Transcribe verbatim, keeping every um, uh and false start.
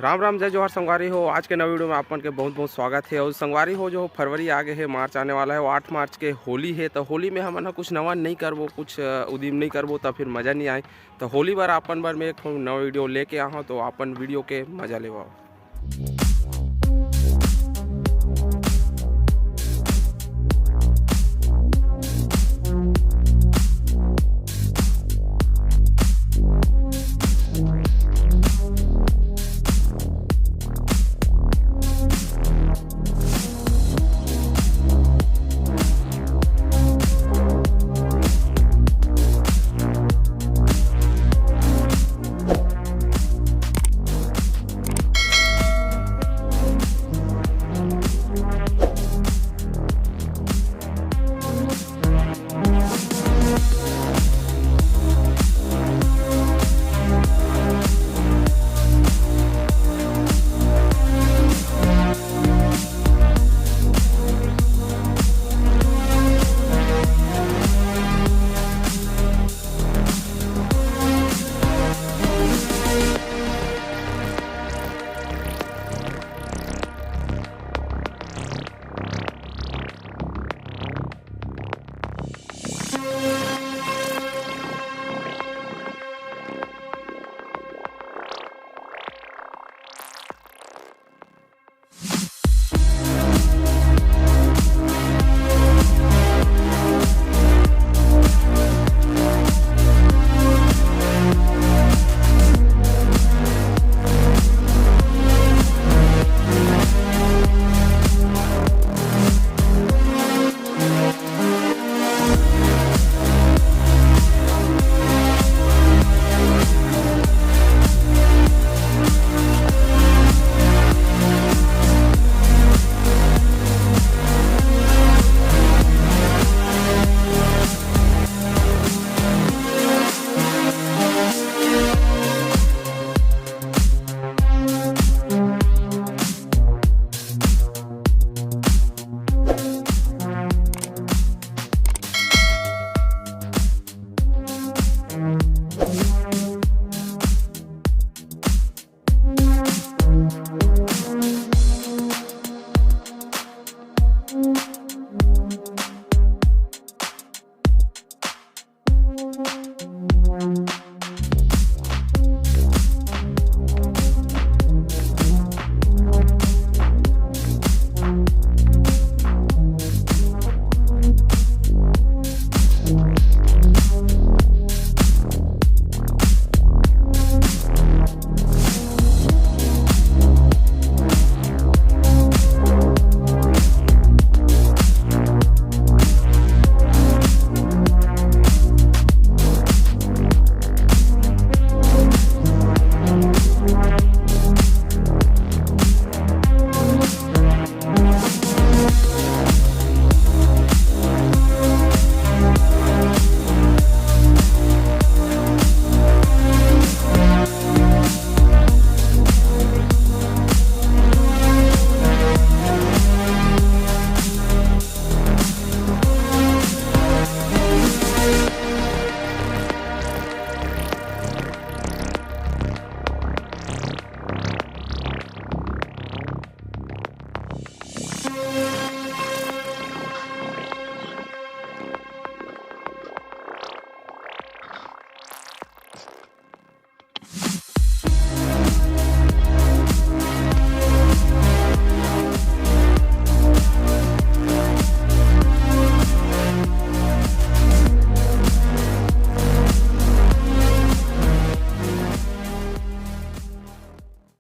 राम राम, जय जोहार संगवारी हो। आज के नवा वीडियो में आप मन के बहुत बहुत स्वागत हे। और संगवारी हो, जो फरवरी आ गे हे, मार्च आने वाला हे, वो आठ मार्च के होली हे। तो होली में हमन ह कुछ नवा नहीं करबो, कुछ अ, उदिम नहीं करबो, तो फिर मजा नहीं आए। तो होली बर आप मन बर मैं एक ठो नवा वीडियो लेके आहा हूँ, तो आप मन वीडियो के मजा लेवा।